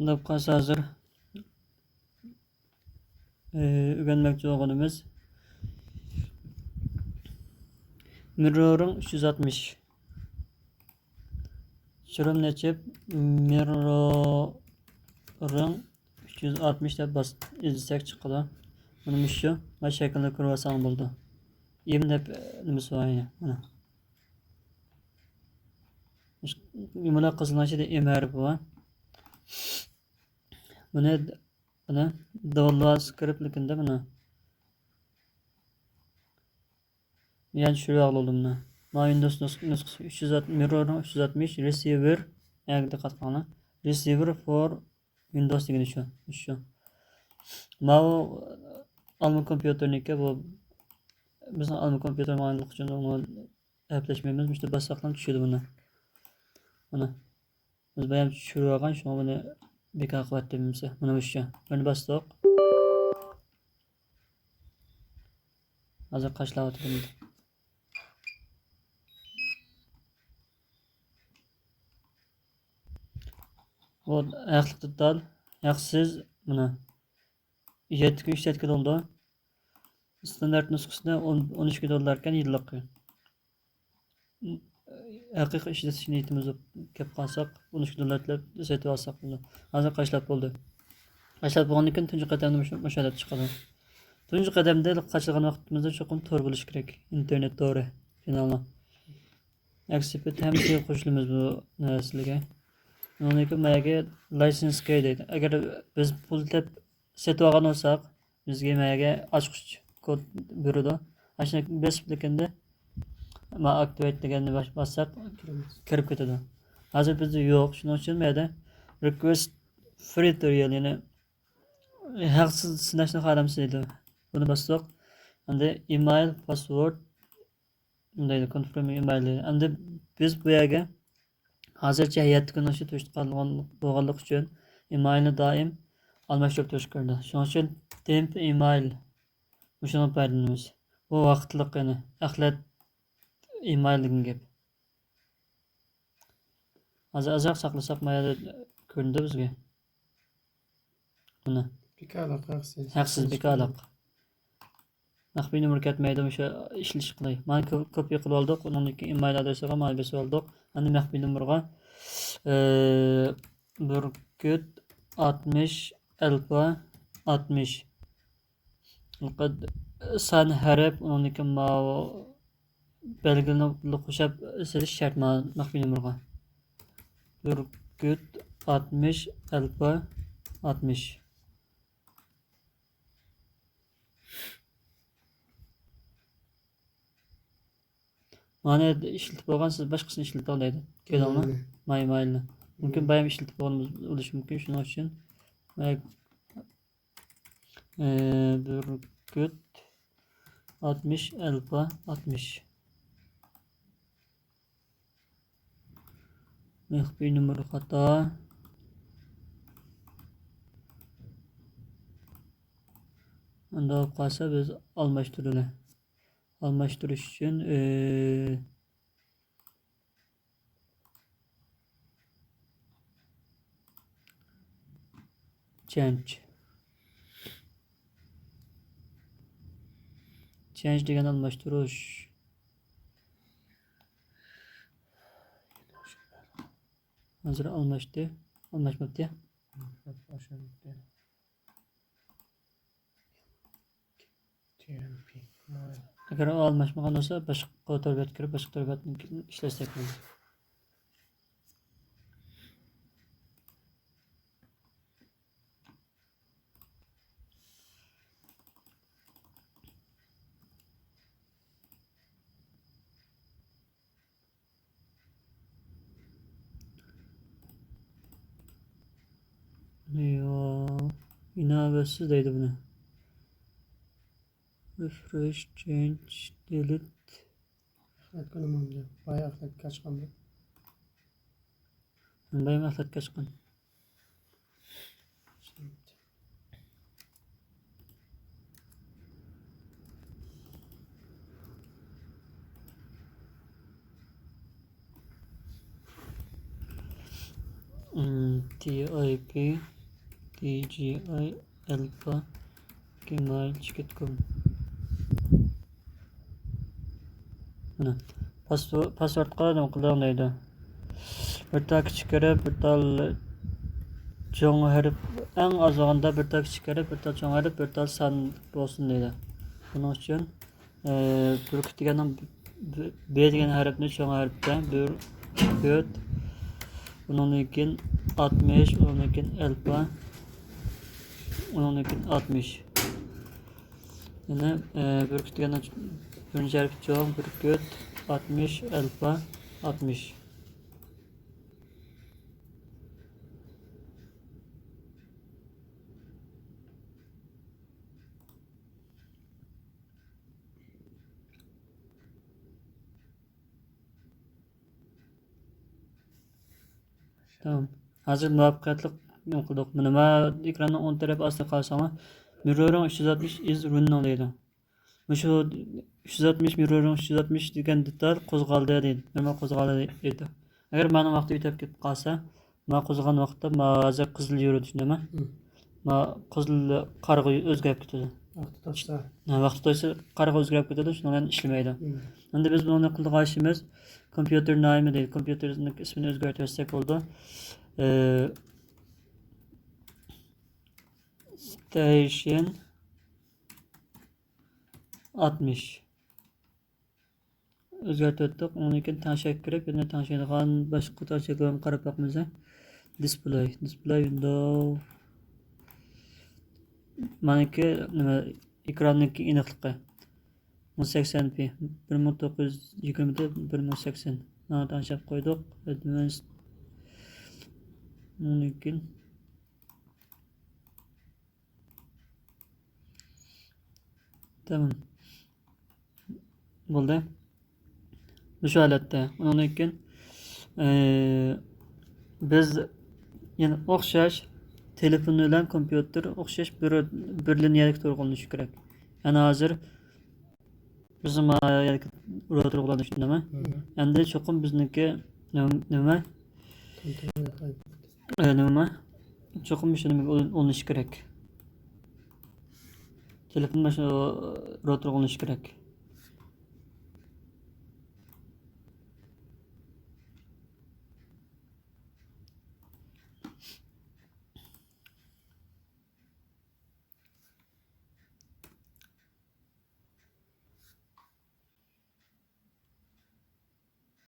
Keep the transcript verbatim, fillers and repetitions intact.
بولۇپ قالسا ھازىر، ئى، ئۆگەنمەكچى بولغىنىمىز مىررورىڭ ئۈچ يۈز ئاتمىش. چۈشۈرۈمنى ئېچىپ، مىررورىڭ ئۈچ يۈز ئاتمىش دەپ باس-، يېزىساق چىقىدۇ. مانا مۇشۇ، مانا شەكىلنى كۆرۈۋالساڭ بولىدۇ. ئىم دەپ، ئى، نېمىسى بار يەنە. مانا. مۇشۇ يۇمىلاق قىزىلنىڭ ئىچىدە ئىم ھەرپى بار. بۇنى، بۇنى داۋۇنلود سكرىپت لىكىندە بۇنى. يەنە چۈشۈرۈۋالغىلى بولىدۇ بۇنى. ما ۋىندوۋس نۇس-، نۇسخىسى ئۈچ يۈز ئاتمىش، مىررورنىڭ ئۈچ يۈز ئاتمىش، رېسىۋېر، يەنە دىققەت قىلىڭلار. رېسىۋېر فور ۋىندوۋس دېگىنى شۇ، شۇ. ماۋۇ ئالما كومپيۇتېرنىڭكى بۇ. بىزنىڭ ئالما كومپيۇتېر ماڭغانلىقى ئۈچۈن ئۇنى ئەپلەشمەيمىز. مۇشۇنى باسساقلا چۈشىدۇ بۇنى. مانا. بىز بايام چۈشۈرۈۋالغان، شۇڭا بۇنى بىكار قىلىۋەتتىم مېنىڭچە. مانا مۇشۇ. بۇنى باستۇق. ھازىر قاچىلاۋاتىدۇ. بۇ ھەقلىق دېتال، ھەقسىز، مانا. يەتتە كۈن ئىشلەتكىلى بولىدۇ. ستاندارت نۇسخىسىدا ئون، ئون ئىككى دوللاركەن يىللىقى. ھەقىقىي ئىشلىتىش نىيىتىمىز يوق. كەپ قالساق، ئون ئىككى دوللار تۆلەپ سېتىۋالساق بولىدۇ. ھازىر قاچىلاپ بولدى. قاچىلاپ بولغاندىن كېيىن تۇنجى قەدەمدە مۇشۇ، مۇشۇ ھالەت چىقىدۇ. تۇنجى قەدەمدە قاچىلىغان ۋاقتىمىزدا چوقۇم تور بولۇشى كېرەك. ئىنتېرنېت تورى، فىنالنىڭ. ئەكسىپت ھەممىسىگە قوشۇلىمىز بۇ نەرسىلەرگە. ئۇنىڭدىن كېيىن ماياگە لايسېنس كى دەيدۇ. ئەگەر بىز پۇل تۆلەپ سېتىۋالغان بولساق، بىزگە مەيەگە ئاچقۇچ كود بېرىدۇ. ئاشۇنى بېسىپ لېكىندە ما ئاكتىۋەيت دېگەننى باس-، باسساق كىرىپ كېتىدۇ. ھازىر بىزدە يوق، شۇنىڭ ئۈچۈن مەيەدە رىكۋېست فرى تۇرىيەل، يەنى ھەقسىز سىناشنى خالامسىز دەيدۇ. بۇنى باستۇق. ئەمدى ئىمېيل، پاسۋورد، دەيدۇ، كونفىرم ئىمېيل دەيدۇ. ئەمدى بىز بۇ يەرگە ھازىرچە ھەيئەتتىكى نوشى تۇتۇشقان بولغانلىقى ئۈچۈن ئىمېيلنى دائىم ئالماشتۇرۇپ تۇرۇش كېرەك. شۇنىڭ ئۈچۈن تېمپ ئىمېيل مۇشۇنىڭ پايدىلىنىمىز. بۇ ۋاقىتلىق، يەنى ئەخلەت ئىمېيل دېگەن گەپ. ھازىر ئازراق ساقلىساق، ما يەردە كۆرۈندى بىزگە. مانا. بىكارلىق، ھەقسىز. ھەقسىز، بىكارلىق. مەخپىي نومۇر كەتمەيدۇ، مۇشۇ ئىشلىتىش قىلاي. مانا كو-، كوپىي قىلىپ ئالدۇق، ئۇنىڭدىن كېيىن ئىمېيل ئادرېسىغا مانا بېسىپ ئالدۇق. ئەمدى مەخپىي نومۇرغا، ئى، بۈركۈت ئاتمىش، ئەلپا ئاتمىش. سان ھەرپ، ئۇنىڭدىن كېيىن ماۋۇ بەلگىلىنىپ قوشۇپ سېلىش شەرت مانا مەخپىي نومۇرغا. بۈركۈت ئاتمىش، ئەلپا ئاتمىش. مانا ئىشلىتىپ بولغان، سىز باشقىسىنى ئىشلىتىڭ دەيدۇ. كۆردۈڭمۇ؟ ماي، ماينى. ماينى. ماي، ماينى. مۇمكىن بايام ئىشلىتىپ بولغىنىمىز بولۇشى مۇمكىن، شۇنىڭ ئۈچۈن. ئە، بۈركۈت ئاتمىش، ئەلپا ئاتمىش. مەخپىي نومۇر خاتا. ئۇنداق بولۇپ قالسا، بىز ئالماشتۇرىلى. ئالماشتۇرۇش ئۈچۈن، ئى، چېنج. چېنج دېگەن ئالماشتۇرۇش. ھازىر ئالماشتى. ئالماشماپتۇ. ئەگەر ئۇ ئالماشمىغان بولسا، باشقا تور بەتكە كىرىپ، باشقا تور بەتنى ئىشلەتسەك بولىدۇ. يو، ئىناۋەتسىز دەيدۇ بۇنى. رېفرېش، چېنج، دېلېت. ئەخلەت كۈنى ماڭدى. بايا ئەخلەتكە ئاچقان بۇ. بايا ئەخلەتكە ئاچقان. تى ئاي پى، تى جى ئاي، ئەلپا، گمايل چېكىت كوم. مانا، پاسو-، پاسۋوردقا نېمە قىلىڭ دەيدۇ. بىر تال كىچىك ھەرپ، بىر تال چوڭ ھەرپ، ئەڭ ئاز بولغاندا بىر تال كىچىك ھەرپ، بىر تال چوڭ ھەرپ، بىر تال سان بولسۇن دەيدۇ. بۇنىڭ ئۈچۈن، ئى، بۈركۈت دېگەننىڭ ب-، ب-، بې دېگەن ھەرپنى چوڭ ھەرپتە، بۈركۈت، ئۇنىڭدىن كېيىن ئاتمىش، ئۇنىڭدىن كېيىن ئەلپا، ئۇنىڭدىن كېيىن ئاتمىش. يەنى، ئى، بۈركۈت دېگەننىڭ بىرىنچى ھەرپى چوڭ، بۈركۈت، ئاتمىش، ئەلپا، ئاتمىش. تامام. ھازىر مۇۋەپپەقىيەتلىك نېمە قىلدۇق. مانا، ما ئېكراننىڭ ئوڭ تەرەپ ئاستىغا قارىساڭلار، mirroring ئۈچ يۈز ئاتمىش is running دەيدۇ. مۇشۇ ئۈچ يۈز ئاتمىش، mirroring ئۈچ يۈز ئاتمىش دېگەن دېتال قوزغالدى دەيدۇ. نورمال قوزغالدى دەيدۇ. ئەگەر مانا ۋاقتى ئۆتۈپ كېتىپ قالسا، ما قوزغالغان ۋاقىتتا ما ھازىر قىزىل يورۇيدۇ، شۇنداقمۇ؟ مم. ما قىزىل قارىغا ئۆزگەرىپ كېتىدۇ. ۋاقتى توشسا. ھە، ۋاقتى توشسا قارىغا ئۆزگەرىپ كېتىدۇ، شۇنىڭ بىلەن ئىشلىمەيدۇ. مم. ئەمدى بىز بۇنى قىلىدىغان ئىشىمىز، كومپيۇتېر نامى دەيدۇ. كومپيۇتېرنىڭ ئىسمىنى ئۆزگەرتىۋەتسەك بولىدۇ. ئى، ستېيشن ئاتمىش. ئۆزگەرتىۋەتتۇق. ئۇنىڭدىن كېيىن تەڭشەككە كىرىپ، يەنە تەڭشەيدىغان باشقا تەڭشەكلەرگە قاراپ باقىمىز. دىسپلەي، دىسپلەي ۋىندوۋ. مانىكى نېمە، ئېكراننىڭكى ئېنىقلىقى. مىڭ سەكسەن پى، بىر مىڭ توققۇز يۈز يىگىرمىدە بىر مىڭ سەكسەن. مانا تەڭشەپ قويدۇق. ئادۋانس. ئۇنىڭدىن كېيىن تامام. بولدى. مۇشۇ ھالەتتە. ئۇنىڭدىن كېيىن، ئى، بىز يەنە ئوخشاش تېلېفون بىلەن كومپيۇتېر ئوخشاش بىر، بىر لىنىيەلىك تورغا ئۇلىنىشى كېرەك. يەنى ھازىر بىز ما يەردىكى روتورغا ئۇلىنىشتى، نېمە؟ مم. ئەمدى چوقۇم بىزنىڭكى نېمە؟ نېمە؟ ئى، نېمە؟ چوقۇم شۇ نېمىگە ئۇلىنىش كېرەك. تېلېفون مانا شۇ روتورغا ئۇلىنىش كېرەك.